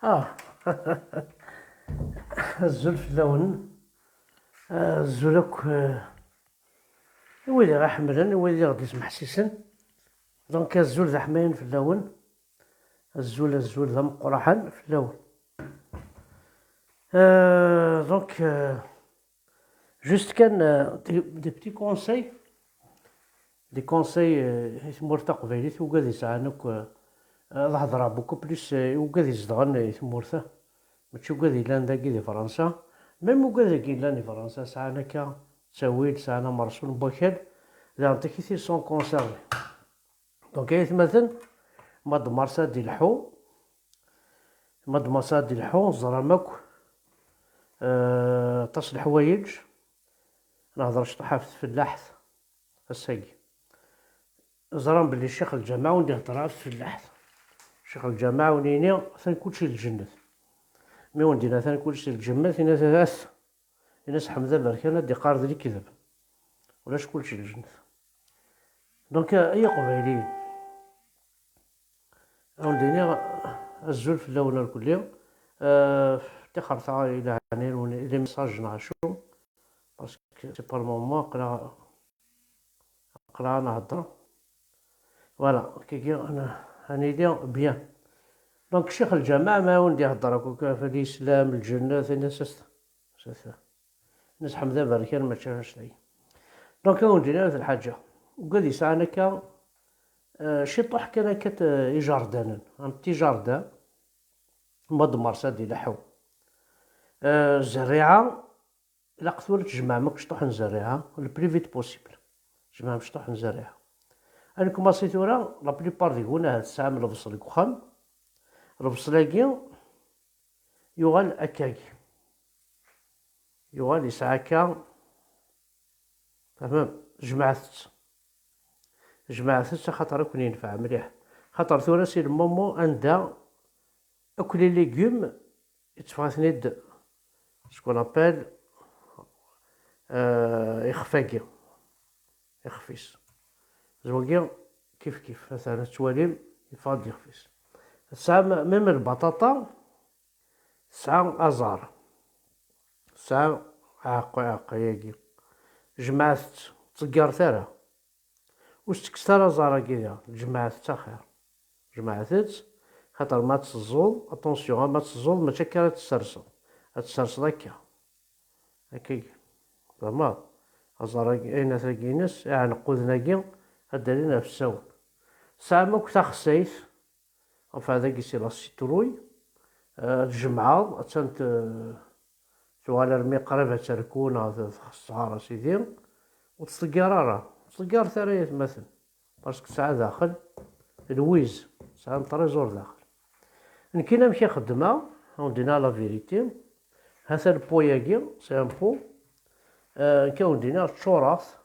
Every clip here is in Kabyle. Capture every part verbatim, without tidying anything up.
Ah, azul fell-awen. Azul akk, eh, i wid i ɣ-iḥemmlen, i wid i ɣ-d-ismeḥsisen. Donc, azul d aḥmayan fell-awen. Azul, azul d ameqqraḥen fell-awen. Euh, donc, euh, juste kan, euh, des, des petits conseils. Des conseils, euh, i tmurt taqbaylit, ugad yesɛan akk, euh, ad hedreɣ beaucoup plus, euh, i ugad izedɣen i tmurt-a. Mačči ugad yellan dagi di Fransa. Même ugad dagi yellan di Fransa, sɛan akka ttawil, sɛan amerṣu n wakal. Daɣen takit ils sont concernés. Donc, ay atmaten, ma d Marsa ad d-ilḥu, ma d Marsa ad d-ilḥu, teẓram akk, euh, aṭas n leḥwayeǧ. Nehder cṭuḥ ɣef tfellaḥt ass-agi. Ẓran belli ccix lǧameɛ ur d-ihedder ɣef tfellaḥt. Ccix lǧameɛ ur d-yenni atan kulci d lǧennet. Mi ur d-yenni atan kulci d lǧennet, yenna-t, yenna-t Ḥmed Aberkan ad d-iqqar d lekdeb. Ulac kulci d lǧennet. Donc, ay Iqbayliyen, ad wen-d-iniɣ azul fell-awen irkelli. Euh, ṭixret-aɣ i leɛnaya-nwen, les messages neɣ acu, parce que c'est pas le moment, aql-aɣ, aql-aɣ ad nhedder. Voilà, kiki, ad nili bien. Donc, ccix lǧameɛ, ma ad wen-d-ihedder akk ɣef lislam, lǧennet, yenna-t, yenna-t Ḥmed Aberkan, mačči ɣas d ayen. Donc, ad wen-d-iniɣ yiwet lḥaǧa. Ugad yesɛan akka, euh, ciṭuḥ kan akka, euh, ijerdanen, un petit jardin, ma d Marsa ad d-ileḥḥu. Euh, zerriɛa, ilaq tura tjemɛem akk cṭuḥ n zerriɛa, le plus vite possible. Tjemɛem cṭuḥ n zerriɛa. Ad nkumaṣi tura, la plupart deg-wen ahat tesɛam lebṣel deg uxxam. Lebṣel-agi yuɣal akkagi. Yuɣal yesɛa akka, tfehmem? Jemɛet-tt. Jemɛet-tt axaṭer ad ken-yenfeɛ mliḥ. Xaṭer tura c'est le moment anda akk les légumes yetteffeɣ-iten-id ce qu'on appelle, euh, ixef-agi. Ixef-is. D wagi kif kif. Atan ad twalim, yeffeɣ-d yixef-is. Tesɛam même lbaṭaṭa, tesɛa aẓar. Tesɛa aɛeqqa-, aɛeqqa-agi. Jemɛet-tt, ur ttṣeggiret ara. Ur tettekkset ara aẓar-agi da, jemɛet-tt axir. Jemɛet-tt, xaṭer ma ad teẓẓuḍ, attention, ma ad teẓẓuḍ, mačči akka ara tt-tesserseḍ. Ad tt-tesserseḍ akka. Akkagi. Tfehmeḍ? Aẓar-agi, aynat-agi-ines, iɛenquden-agi, ad d-alin ɣef usawen. Tesɛam akk taxsayt, enfin, dagi c'est la citrouille, euh, tjemɛeḍ, attan t-, tuɣal armi qrib ad terku neɣ t-, txeṣṣer, a sidi, ur tettḍeggireḍ ara, ur tettḍeggireḍ ara, ay atmaten, parce que tesɛa daxel lwiz, tesɛa un trésor daxel. Nekkini amek i xeddmeɣ, ad wen-d-iniɣ la vérité, hata le pot-agi, c'est un pot, euh, nekk ad wen-d-iniɣ ččureɣ-t,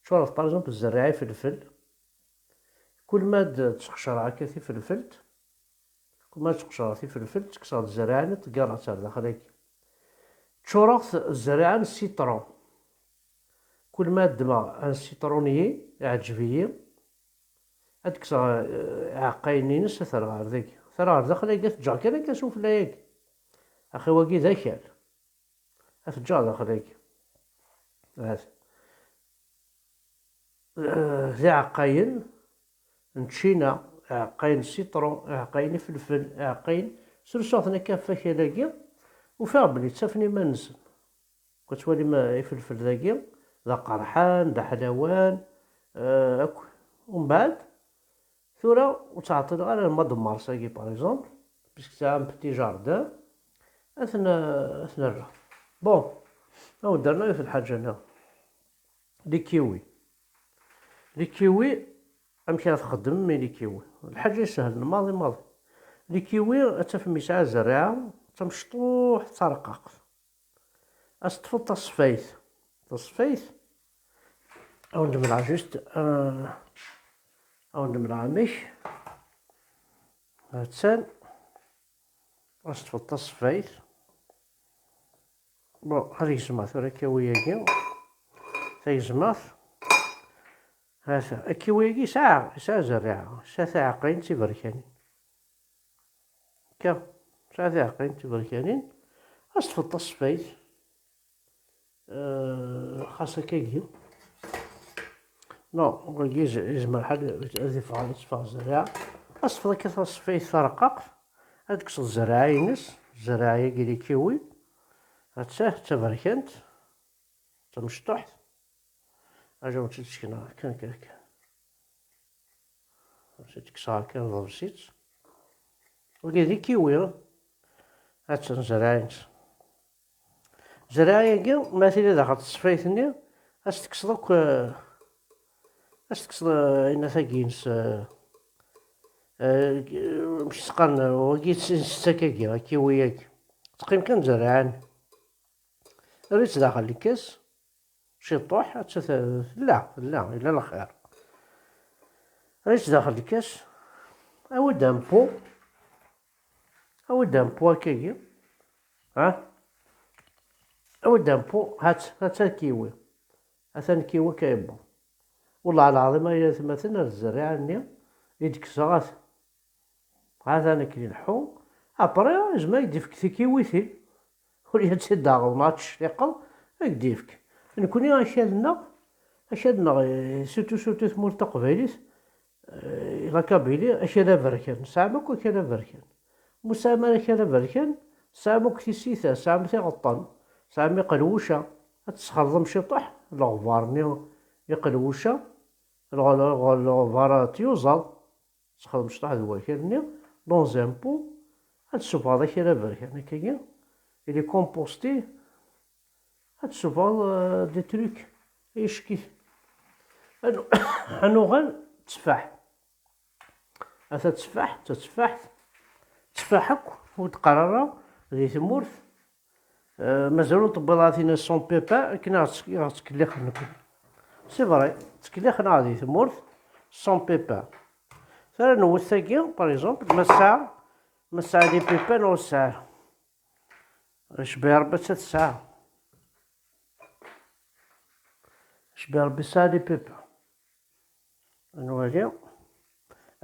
ččureɣ-t, par exemple, zerriɛa ifelfel, kul ma d-, ttqecreɣ akka tifelfelt, kul ma ttqecreɣ tifelfelt, kkseɣ-d zzerriɛa-nni, ṭeggareɣ-tt ar daxel-agi. Ččureɣ-t zzerriɛa n citron. Kul ma ddmeɣ un citronnier, iɛǧeb-iyi, ad kkseɣ, eh, iɛeqqayen-ines, ad t-rreɣ ar dagi. Ad t-rreɣ ar daxel-agi, ad t-ǧǧeɣ kan akka sufella-agi. Axi wagi d akal. Ad t-ǧǧeɣ daxel-agi. Ahat. Eh, d iɛeqqayen n ččina, iɛeqqayen n citron, iɛeqqayen ifelfel, iɛeqqayen, srusuɣ-ten akka ɣef wakal-agi, ufiɣ belli ttafen iman-nsen. Ad twalim, eh, ifelfel dagi, d aqerḥan, d aḥlawan, eh, akk. Umbeɛd, tura ur ttɛeṭṭileɣ ara ma d Mars-agi, par exemple, puisque c'est un petit jardin, ad ten-, ad ten-rreɣ. Bon, ad wen-d-rreɣ yiwet lḥaǧa-nniḍen. Les kiwis. Les kiwis, amek ara txeddmem i les kiwis? Lḥaǧa isehlen maḍi maḍi. Les kiwis, ad tafem yesɛa zerriɛa, d tamecṭuḥt, d tarqaqt. Ad s-teṭṭfeḍ taṣeffayt. Taṣeffayt, ad wen-d-mleɣ juste, euh, ad wen-d-mleɣ amek. Attan. Ad s-teṭṭfeḍ taṣeffayt. Bon, ad gezmeɣ tura akiwi-agi. Tagezmeɣ-t. Hata, akiwi-agi yesɛa, yesɛa zerriɛa, yesɛa tiɛeqqayin d tiberkanin. Akka. Tesɛa tiɛeqqayin d tiberkanin. Ad s-tefḍeḍ taṣeffayt. Eh, xas akkagi. Non, wagi yez-, yezmer lḥal ad yeffeɣ, ad teffeɣ zzerriɛa. Ad s-tefḍeḍ akka taṣeffayt tareqqaqt, ad d-tekkseḍ zzerriɛa-ines, zzerriɛa-agi n ikiwi. Atta, d taberkant, d tamecṭuḥt. Aǧaw, tt-id-sekneɣ kan, kan, kan. Tt-id-kkseɣ kan, ḍebs-itt. Wagi d ikiwi, ha? Attan zzerriɛa-ines. Zzerriɛa-agi, ma tili daxel teṣfayt-nni, ad s-tekkseḍ akk, eh, ad s-tekkseḍ, eh, inat-agi-ines, eh, eh, amek s-qqaren, eh, wagi s-, s-, s-, agi, akiwi-agi. Teqqim kan zzerriɛa-nni. Err-itt daxel lkas, ciṭuḥ, atta t-, tella, tella, yella lxir. Err-itt daxel lkas, awi-d un pot, awi-d un pot akkagi, ha? Awi-d un pot, ha-tt, ha-tt akiwi. Atan kiwi akka yewweḍ. Wellah lɛaḍim ay atmaten ar zzerriɛa-nni i d-kkseɣ, at-, atan akken ileḥḥu. Après, yezmer ad k-d-ifk tikiwitin. Ur yad tt-id-taɣeḍ neɣ ad tecliqeḍ, ad k-d-ifk. Nekni akal-nneɣ, akal-nneɣ, eh, surtout, surtout tamurt taqbaylit, eh, la Kabylie, akal aberkan. Tesɛam akk akal aberkan. Ma ur tesɛam ara akal aberkan, tesɛam akk tisita, tesɛam tiɣeṭṭen, tesɛam iqelwuca. Ad tesxelḍem ciṭuḥ leɣbar-nni iqelwuca, leɣ-, leɣ-, leɣbar tiyuzaḍ. Tesxedmeḍ ciṭuḥ d wakal-nni, dans un pot, ad tessufɣeḍ akal aberkan akkagi, il est composté, ad tessufɣeḍ, euh, des trucs, ay ccek-it. Ad nu-, ad nuɣal tteffaḥ. Ata tteffaḥ, ta tteffaḥt, tteffaḥ akk, ur d-qqar ara di tmurt, Eh, mazal ur tewwiḍ ara tin sans pépin, akken i ɣ-tt-, i ɣ-ttkellixen nekkni. C'est vrai, ttkellixen-aɣ di tmurt sans pépin. Tura newwet tagi, par exemple, ma tesɛa, ma tesɛa des pépins neɣ ur tesɛi ara. Cbiɣ Rebbi atta tesɛa. Cbiɣ Rebbi tesɛa des pépins. Ad nwali.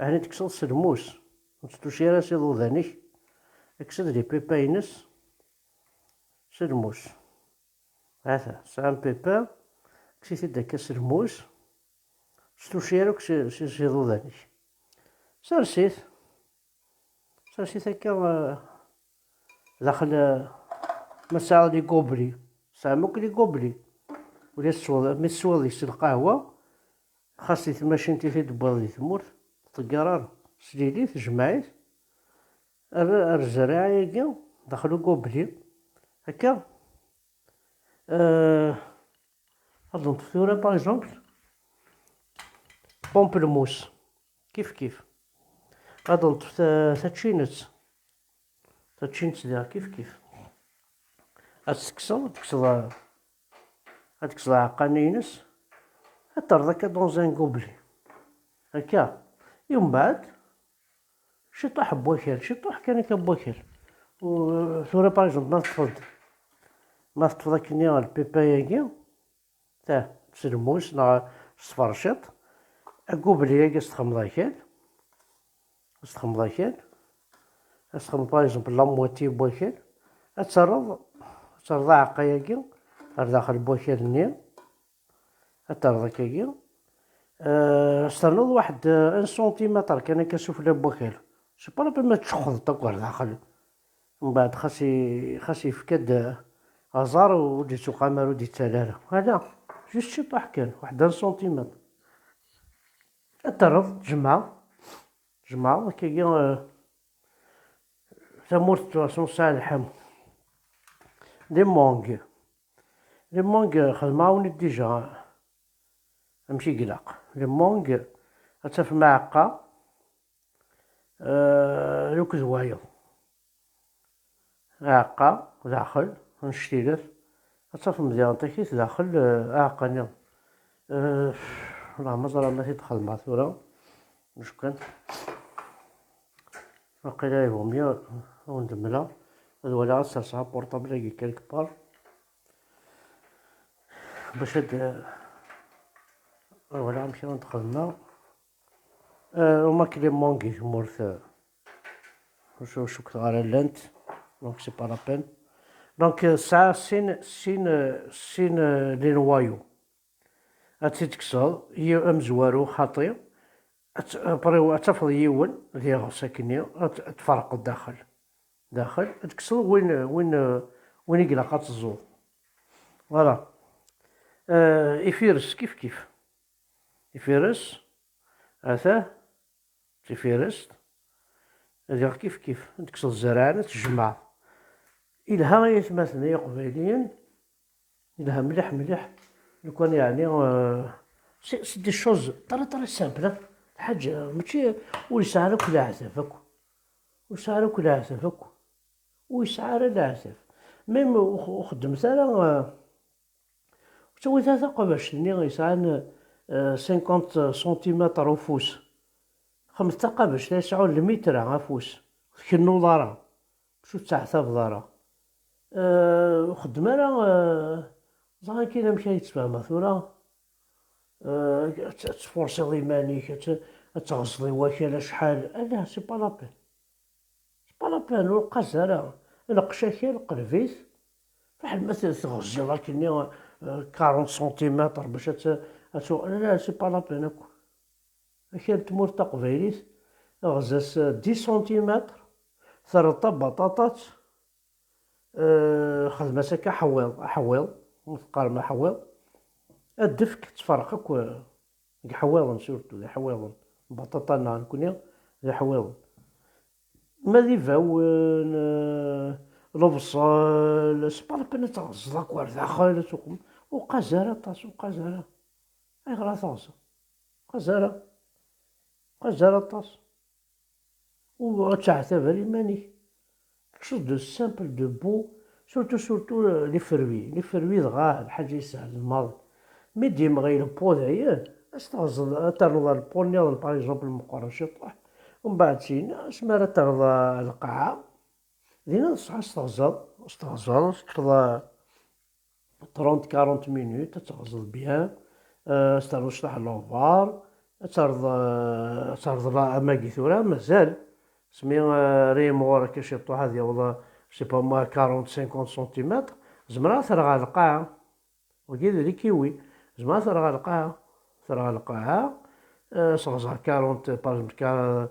Ɛni tekkseḍ s lmus, ur testuci ara s iḍudan-ik, kkes-d les pépins-ines s lmus. Ata, tesɛam pépin, kkes-it-id akka s lmus, ur testuci ara akk s, s, s iḍudan-ik. Sers-it. Sers-it akka, eh, daxel, eh, ma tesɛiḍ les gobelets. Tesɛam akk les gobelets. Ula tesweḍ, mi tesweḍ deg-s lqahwa, xas di tmacint i t-id-tewwiḍ di tmurt, ur tḍegger ara. Slil-it, jmeɛ-it, err, err zzerriɛa-agi daxel ugobelet. Akka, eh, Ad neṭṭef tura, par exemple, pamplemousse, kif kif. Ad neṭṭef ta-, taččinett, taččinett diɣ kif kif. Ad tt-tekkseḍ, ad tekkseḍ, ad tekkseḍ aɛeqqa-nni-ines, ad terreḍ akka dans un gobelet. Akka. I umbeɛd, ciṭuḥ n wakal, ciṭuḥ kan akka n wakal. U tura, par exemple, ma teṭṭfeḍ, ma teṭṭfeḍ akkenni lpipa-agi, ta, s lmus neɣ s tferciṭ, agubli-agi ad s-txedmeḍ akal, ad s-txedmeḍ akal, ad s-txedmeḍ, par exemple, la moitié n wakal, ad terreḍ, ad terreḍ aɛeqqa-agi ar daxel n wakal-nni, ad terreḍ akkagi. Euh, ad s-ternuḍ waḥed, euh, un centimètre kan akka sufella n wakal. C'est pas la peine ma tcexxḍeḍ akk ar daxel. Mbeɛd xas i-, xas yefka-d, euh, aẓar ur d-yettuqam ara, ur d-yettali ara. Ala, juste ciṭuḥ kan, waḥed un centimètre. Ad terreḍ, tjemɛeḍ, tjemɛeḍ akkagi, euh, tamurt n Sɛid Lḥamu. Les mangues. Les mangues, xedmeɣ-awen-d déjà amek i ilaq. Les mangues, ad tafem aɛeqqa, euh, akked wayeḍ. Aɛeqqa, daxel, annect-ilat. Ad tafem diɣen takit daxel, euh, aɛeqqa-nni. Euh, la ma ẓriɣ ma t-id-xedmeɣ tura. Acu kan. Waqila ihi vaut mieux ad wen-d-mleɣ. Ad waliɣ ad serseɣ apurṭabl-agi quelque part. Bac ad, ad waliɣ amek ara d-xedmeɣ. Euh, uma klimon deg tmurt, euh, ur, ur cukkteɣ ara llant. Donc c'est pas la peine. Donc euh, ça c'est une, c'est une, c'est une, euh, les noyaux. Ad tt-id-tekkseḍ, yi-, amezwaru xaṭi, ad t-, après ad tafeḍ yiwen d iɣes akkenni, ad t-, ad tferqeḍ daxel. Daxel, ad tekkseḍ win, win, win i ilaq ad teẓẓuḍ. Voilà. Euh, ifires kif kif. Ifires, atah, tifirest, diɣ kif kif, ad tekkseḍ zzerɛan, ad tjemɛeḍ. Ilha ay atmaten ay iqbayliyen, ilha mliḥ mliḥ, lukan yeɛni, euh, c'est, c'est des choses très, très simples, hein. Lḥaǧa, mačči, ur yesɛi ara akk leɛtab akk. Ur yesɛi ara akk leɛtab akk. Ur yesɛi ara leɛtab. Même ur x-, ur xeddmet ara, euh, ur ttawit ara taqabact-nni yesɛan, euh, cinquante centimètres ufus. Xedmet taqabact-a yesɛun lmitra afus. Ur tkennuḍ ara. Ur tettɛettabeḍ ara. Euh, ur xeddem ara, euh, ẓer akkin amek ay yettfahma tura. Euh, ad t-, ad tfurṣiḍ iman-ik, ad t-, ad teɣẓeḍ i wakal acḥal. Ala, c'est pas la peine. C'est pas la peine, ur qqaz ara. Lqec akal, qleb-it. Fiḥel ma t-, teɣziḍ akkenni, euh, quarante centimètres bac ad t-, ad tu-, la, la, c'est pas la peine akk. Akal n tmurt taqbaylit, ɣez-as dix centimètres, terreḍ tabaṭaṭat, euh, xdem-as akka aḥewwiḍ, aḥewwiḍ, ma teqqarem aḥewwiḍ, ad d-tefk, tettferq akk, euh, deg iḥewwiḍen, surtout d iḥewwiḍen. Baṭaṭa-nneɣ nekkni d iḥewwiḍen. Ma d ibawen, eh, lebṣel, c'est pas la peine ad teɣzeḍ akk ar daxel, ad tuqem. Ur qqaz ara aṭas, ur qqaz ara. Ayɣer ara teɣzeḍ? Ur qqaz ara. Ur qqaz ara aṭas. Ur ad teɛtab ara iman-ik. Quelque chose de simple, de beau, surtout, surtout, euh, les fruits. Les fruits, dɣa, lḥaǧa yesɛan lmaḍi. Mi d-yemɣi le pot dayen, ad s-teɣzeḍ, ad ternuḍ ar le pot nniḍen, par exemple, meqqren ciṭuḥ. Umbeɛd, syin, asmi ara terreḍ, euh, lqaɛa, dinna ad s-teɣzeḍ, ad s-teɣzeḍ, ad tekkreḍ, euh, trente, quarante minutes, ad teɣzeḍ bien, euh, ad s-ternuḍ cṭaḥ n lɣbar, ad terreḍ, euh, ad terreḍ la-, amagi tura, mazal. Asmi, euh, ara yimɣur akka ciṭuḥ, ad yaweḍ, euh, je sais pas moi, quarante, cinquante centimètres, zemreɣ ad t-rreɣ ɣer lqaɛa. Wagi d les kiwis. Zemreɣ ad t-rreɣ ɣer lqaɛa. Terreɣ ɣer lqaɛa, euh, seɣzeɣ quarante, par exemple, quar-,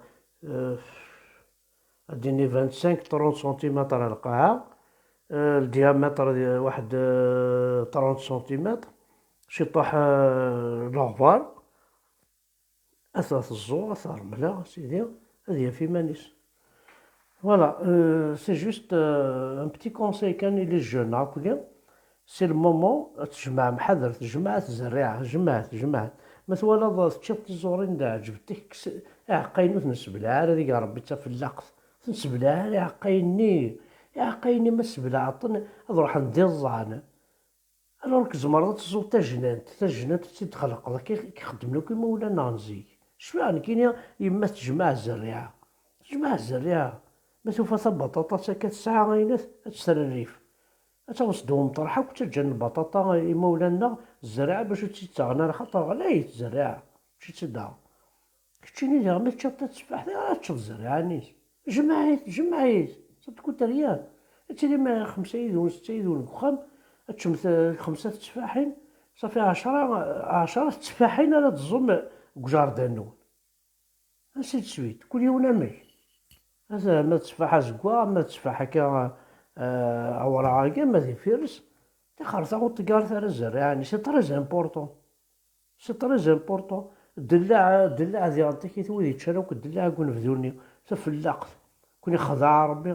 euh, ad d-nini vingt-cinq, trente centimètres ɣer lqaɛa, euh, le diamètre d waḥed, euh, trente centimètres, ciṭuḥ, euh, n lɣbar, ad t-, teẓẓu, ad t-rmleɣ, sidi, ad yaf iman-is. Voilà, euh, c'est juste, euh, un petit conseil kan i les jeunes, akk-nni. C'est le moment ad tjemɛem, ḥadret, jemɛet zzerriɛa, jemɛet, jemɛet. Ma twalaḍ teččiḍ tiẓurin d ɛǧeb-ik, kkes iɛeqqayen ur ten-sseblaɛ ara, deg Ṛebbi d tafellaqt. Ur ten-sseblaɛ ara iɛeqqayen-nni. Iɛeqqayen-nni ma tesseblaɛeḍ-ten, ad ruḥen d iẓẓan. Alors que tzemreḍ ad teẓẓuḍ tajnant, tajnant ad tt-id-txelqeḍ, akka i k-xeddmen akk imawlan-nneɣ n zik. Cfiɣ nekkini yemma tejmeɛ zzerriɛa. Tejmeɛ zzerriɛa. Ma tufa tabaṭaṭat akka tesɛa ayen ad, ad tt-trerrif. Ad taweḍ s ddwa umeṭreḥ akk ttaǧǧan lbaṭaṭa imawlan-nneɣ zzerriɛa bac ur tt-id-ttaɣen ara, xaṭer ɣlayet zzerriɛa. Mačči d tidda. Keččini diɣ mi teččiḍ tatteffaḥt, ara teččeḍ zzerriɛa-nni. Jmeɛ-it, jmeɛ-it. Ça te coûte rien. Ad tilim xemsa yid-wen, setta yid-wen deg uxxam, ad teččem t-, xemsa tetteffaḥin, ṣafi ɛecra, ɛecra tetteffaḥin ara teẓẓum deg uǧerdan-nwen. Ainsi de suite, kul yiwen amek. Ata ma d tteffaḥ azeggaɣ, ma d tteffaḥ akka, eh, awraɣ-agi, ma d ifires, tixerta ur ṭeggaret ara zzerriɛa-nni, c'est très important. C'est très important. Ddellaɛ, ddellaɛ diɣen takit wid yeččan akk ddellaɛ deg unebdu-nni, tafellaqt. Kun ixdeɛ Ṛebbi,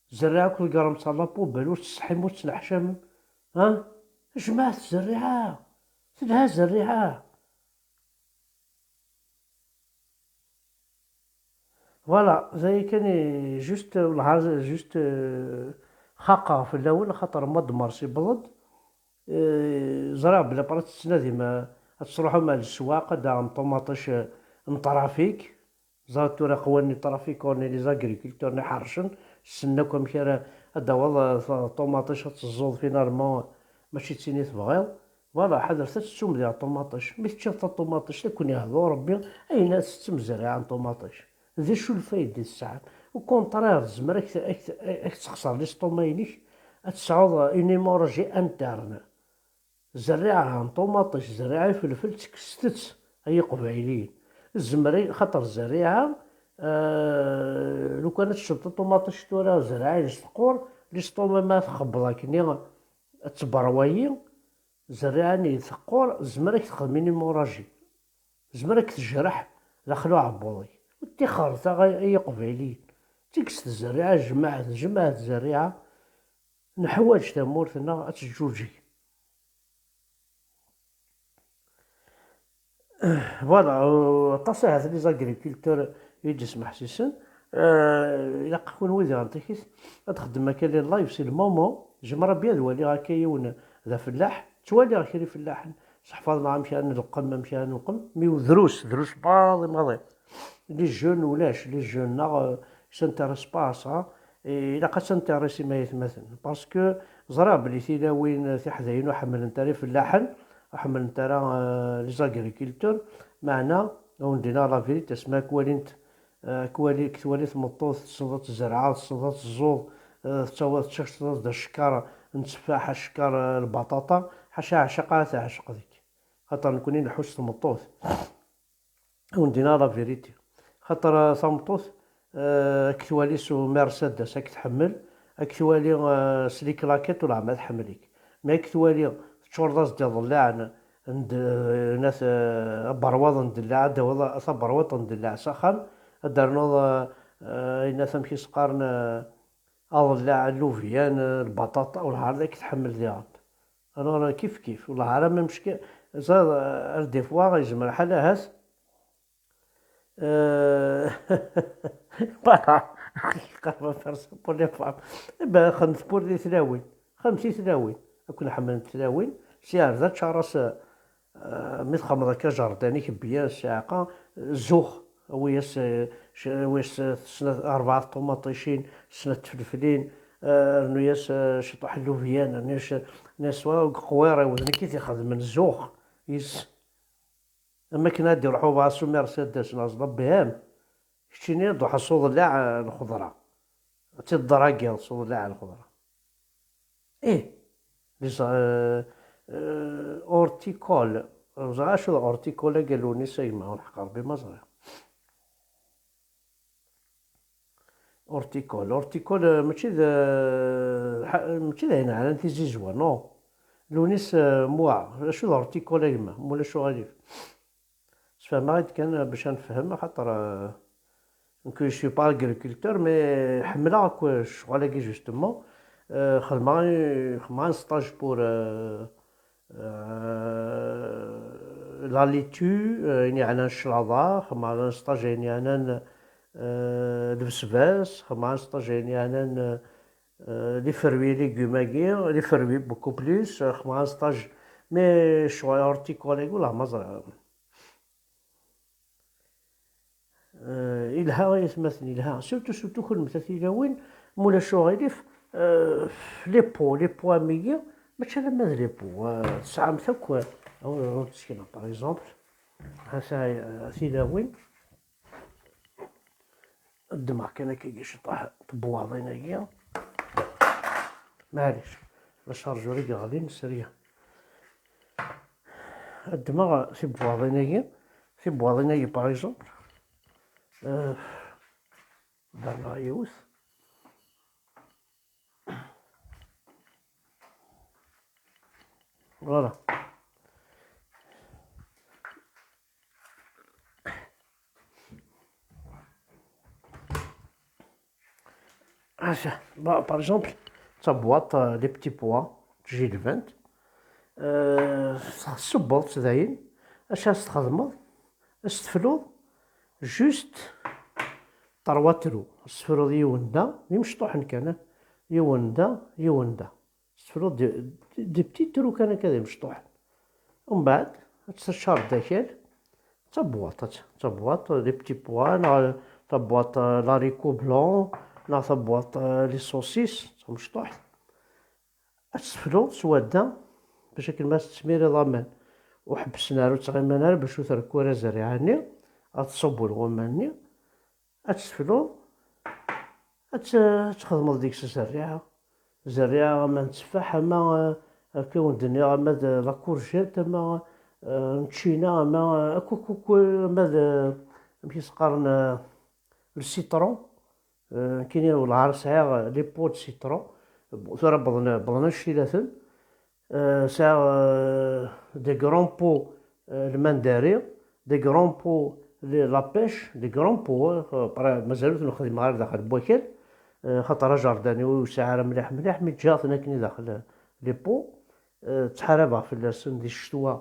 zzerriɛa akk tggaremt ɣer la poubelle, ur teṣḥim, ur tettneḥcamem. Ha? Jemɛet zzerriɛa. Telha zzerriɛa. Voilà, d aya kan i, juste, wellah, juste, euh, xaqeɣ fell-awen, axaṭer mois de mars yewweḍ-d. Euh, ẓriɣ belli après tettnadim, euh, ad truḥem ar leswaq, ad d-taɣem ṭumaṭic, euh, n trafic. Ẓriɣ tura aqwan n trafic, ur, les agriculteurs-nni ḥercen, ssnen akk amek ara ad d-taweḍ, euh, ṭumaṭic ad teẓẓuḍ, finalement, mačči d tin i tebɣiḍ. Voilà, ḥadret ad tettum diɣ ṭumaṭic. Mi teččiḍ taṭumaṭic, ad ken-ihdu Ṛebbi, ayen ad tettem zzerriɛa n ṭumaṭic. D acu lfayda i tesɛam? Au contraire, tezmer ad k-, ad k-, ad k-tessexṣer l'estomac-inek, ad tesɛuḍ une hémorragie interne. Zerriɛa n ṭumaṭic, zerriɛa ifelfel, tekkset-tt, ay iqbayliyen. Tezmer, xaṭer zerriɛa, eh, lukan ad teččeḍ taṭumaṭic tura, zerriɛa-ines teqqur, l'estomac ma txebbeḍ akkenni ad tberwayi, zerriɛa-nni teqqur, tezmer ad k-texdem une hémorragie. Tezmer ad k-tejreḥ daxel uɛebbuḍ-ik. Ur ttixxret ara ay iqbayliyen. Tekkset tzerriɛa, jemɛet, jemɛet tzerriɛa. Neḥwaǧ tamurt-nneɣ ad teǧǧuǧeg. Voilà, euh, aṭas ahat les agriculteurs i d-ismeḥsisen. Euh, ilaq kunwi diɣen takit ad xedmem akka les lives si le moment. J'aimerais bien ad waliɣ akka yiwen d afellaḥ. Ttwaliɣ kra ifellaḥen, seḥfaḍen amek ara nleqqem, amek ara nleqqem. Mi drus, drus maḍi, maḍi. Les jeunes ulac, les jeunes neɣ, euh, s'intéressent pas à ça. Et ilaq ad s'intéressim ay atmaten. Parce que ẓriɣ belli tilawin tiḥdayin ur ḥemmlent ara ifellaḥen, ur ḥemmlent ara, euh, les agriculteurs. Meɛna, ad wen-d-iniɣ la vérité, asmi ad k-walint, euh, ad k-wali-, ad k-twali tmeṭṭut, tessneḍ ad tzerɛeḍ, tessneḍ ad teẓẓuḍ, euh, tettawiḍ, teččaččeḍ-d acekkar n tteffaḥ, acekkar, euh, lbaṭaṭa, ḥaca aɛcaq ara teɛceq deg-k. Xaṭer nekkni nleḥḥu s tmeṭṭut. Ad wen-d-iniɣ la vérité. Xaṭer, euh, tameṭṭut, euh, ad k-twali s umersedes ad k-tḥemmel, ad k-twali, euh, s les claquettes ur leɛma tḥemmel-ik. Mi ad k-twali teččureḍ-as-d iḍellaɛen n d-, n at-, euh, aberwaḍ n ddellaɛ, ad d-tawiḍ taberwaḍt n ddellaɛ s axxam, ad d-ternuḍ, euh, euh, ayen at-, amek i s-qqaren, euh, aḍellaɛ n lubyan, euh, lbaṭaṭa, ur leɛma ad k-tḥemmel diɣen. Alors, kif kif, wellah ara ma mecki, ẓer, ar des fois, yezmer lḥal ahat. Euh, voilà, qerba personne pour les femmes. Eh ben, xemt pour les tlawin, xemt i tlawin. Ad ken-ḥemmlent tlawin, si ar da tčaras, euh, mi txedmeḍ akka jardin-ik, bbiya, ssiɛqa, zux, awi-yas, euh, c-, awi-yas, euh, snat, rebɛa ṭumaṭicin, snat tfelflin, euh, rnu-yas, euh, ciṭuḥ n lubyan, rnu-yas, neswa deg uqwiṛ-iw, d nekk i t-ixedmen, zux, yes. Am akken ad d-iruḥ ubaɣ s umersedes neɣ s la B M, keččini ad d-truḥeḍ s uḍellaɛ, eh, n lxeḍra. Ad tt-id-dragiḍ s uḍellaɛ n lxeḍra. Ih, les, euh, euh, horticoles. Ur ẓriɣ acu d horticole-agi, Lunis, a gma, ur ḥeqq Rebbi ma ẓriɣ. Horticole. Horticole, euh, mačči d, euh, ḥa-, mačči d ayen ɛnan tizizwa, non. Lunis, euh, muɛ, acu d horticole a gma, mulac uɣilif. Sfehmeɣ-id kan, euh, bac ad nefhem, axaṭer, euh, nekk, je suis pas agriculteur, mais ḥemmleɣ akk ccɣel-agi, justement. Euh, xedmeɣ, xedmeɣ un stage pour, euh, Euh, la laitue, euh, ayen yeɛnan cclaḍa, xedmeɣ un stage ayen yeɛnan, euh, lbesbas, xedmeɣ un stage ayen yeɛnan, euh, les fruits et légumes-agi, les fruits beaucoup plus, euh, xedmeɣ un stage, mais ccɣel horticole-agi, wellah ma ẓriɣ. Euh, ilha ay atmaten, ilha. Surtout, surtout kunemti a tilawin, mulac uɣilif, euh, les pots, les pots am wigi, mačči alamma d les pots, euh, tesɛamt akk, euh, ur, ur ttekneɣ, par exemple, hata, euh, a tilawin, ddmeɣ kan akka ciṭuḥ tebwaḍin-agi, maɛlic, la charge ur i yeɣlin, sriya. Ad ddmeɣ tibwaḍin-agi, tibwaḍin-agi, par exemple, euh, berneɣ yiwet. Voilà. Aca, bah, par exemple, d tabwaṭ, euh, les petits pois, tjilbant. Euh, tessewweḍ-tt dayen. Acu ad s-txedmeḍ? Ad s-tefluḍ juste trois trous. Ad s-tefluḍ yiwen da, d imecṭuḥen kan, eh? Yiwen da, yiwen da. Tefruḍ des, des petits trous kan akka d imecṭuḥen. Umbeɛd, ad teččareḍ d akal, d tabwaṭ, d tabwaṭ, les petits pois, neɣ tabwaṭ, euh, les haricots blancs, neɣ tabwaṭ, euh, les saucisses, d tamecṭuḥt. Ad tefluḍ s wadda, bac akken ma tettmiriḍ aman, ur ḥebbsen ara, ur ttɣiman ara, bac ur trekku ara zzerriɛa-nni, ad tṣubbeḍ waman-nni, ad tefluḍ, Ad txedmeḍ deg-s zerriɛa, zerriɛa ama n tteffaḥ, ama akka wen-d-nniɣ, ama d la courgette, ama n tčina, ama akk akk akk, ama d, amek i s-qqaren, le citron. Nekkini wellah ar sɛiɣ les pots de citron. Tura wwḍen wwḍen annect-ilaten. Sɛiɣ des grands pots, le mandari, des grands pots, la pêche, des grands pots. Mazal ur ten-xdimeɣ ara daxel n wakal, xaṭer ajardin-iw ur yesɛi ara mliḥ mliḥ, mi ǧǧiɣ-ten akken i daxel les pots. Ttḥarabeɣ fell-asen di ccetwa,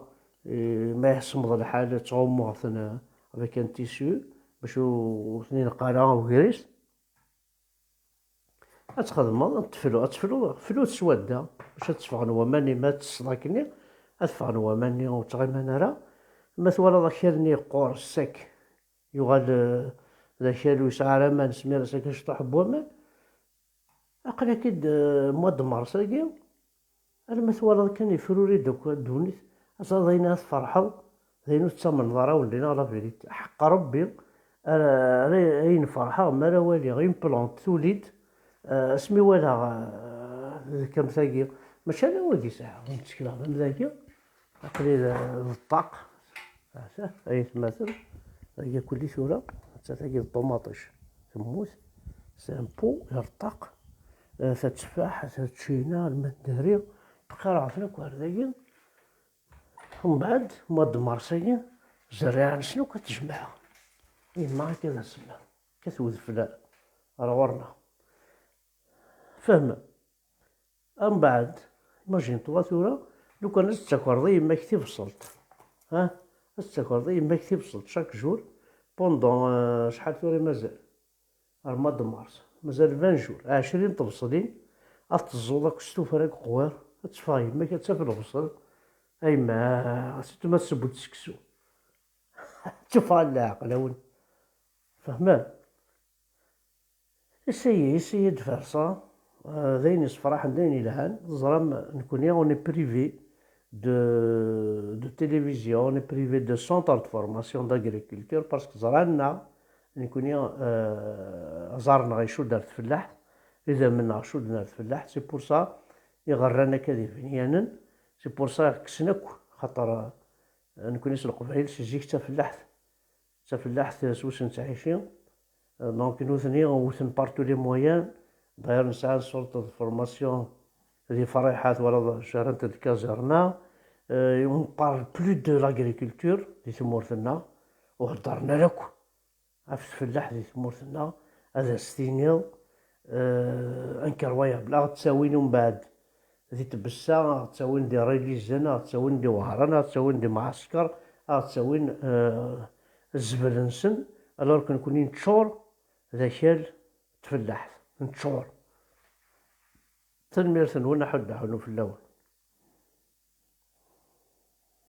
ma yeḥsemḍ lḥal ttɣummuɣ-ten avec un tissu bac ur ten-ineqq ara ugris. Ad txedmeḍ, ad tefluḍ, ad tefluḍ, flut s wadda, bac ad tteffɣen waman-nni, ma ad tesseḍ akkenni, ad ffɣen waman-nni ur ttɣiman ara. Ma twalaḍ akal-nni yeqqur sec, yuɣal d akal ur yesɛi ara aman, smir-as akka ciṭuḥ n waman, aql-ak-id mois de mars-agi, alma twalaḍ kan yefruri-d akk ddunit, ad teẓreḍ ayen ara tferḥeḍ, d ayen ur tettamneḍ ara wen-d-iniɣ la vérité. Ḥeqq Rebbi, ara, ara, ayen ferḥeɣ mi ara waliɣ une plante tuli-d, asmi walaɣ, d kam tagi, mačči ala wagi sɛiɣ, ur ttekleɣ d am dagi, aql-i d, d ṭṭaq, ay atmaten, tagi kulli tura, atta tagi d ṭumaṭic, temmut, c'est un pot, yerṭaq, tatteffaḥt, taččina, lmandari, tqiraɛten akk ar dagi. Mbeɛd, mois de mars-agi, zerriɛa-nsen akk ad tejmeɛ. Yemma akka d asemma, akka tewwet fell-, ar ɣur-neɣ. Fehmem? Mbeɛd, imagine-toi tura, lukan ad tettakreḍ i yemma-k tibṣelt, ha? Ad tettakreḍ i yemma-k tibṣelt chaque jour, pendant, euh, acḥal tura i mazal? Ar mois de mars. Mazal vingt jours, ɛecrin tebṣelin, ad teẓẓuḍ akk s tuffra deg uqwiṛ, ad teffeɣ yemma-k, ad taf lebṣel. A yemma, surtout ma tesseww-d seksu. Teffeɣ leɛqel-awen. Fehmem? Essayez, essayez de faire ça. Euh, d ayen yessefraḥen, d ayen yelhan. Teẓram, nekkni, on est privé de, de télévision, on est privé de centre de formation d'agriculture, parce que ẓran-aɣ, nekkni, euh, aẓar-nneɣ icudd ar tfellaḥt, idammen-nneɣ cudden ar tfellaḥt, c'est pour ça i ɣ-rran akka d ibenyanen, c'est pour ça i ɣ-kksen akk, xaṭer, euh, nekkni s Leqbayel si zik d tafellaḥt. D tafellaḥt s wis nettɛici. Donc, nutni wten par tous les moyens. D'ailleurs, nesɛa une sorte de formation di Friḥa, twalaḍ, carrent-d kazerna. Euh, on parle plus de l'agriculture di tmurt-nneɣ. Ur heddren ara akk ɣef tfellaḥt di tmurt-nneɣ. Ad as-tiniḍ, euh, incroyable. Ad ɣ-ttawin umbeɛd di Tbessa, ad ɣ-ttawin di Rilizen, ad ɣ-ttawin di Wehran, ad ɣ-ttawin di Mɛesker, ad ɣ-ttawin, euh, zzbel-nsen, alors que nekkni neččur d akal n tfellaḥt, neččur. Tanemmirt-nwen, aḥuddu aḥunnu fell-awen.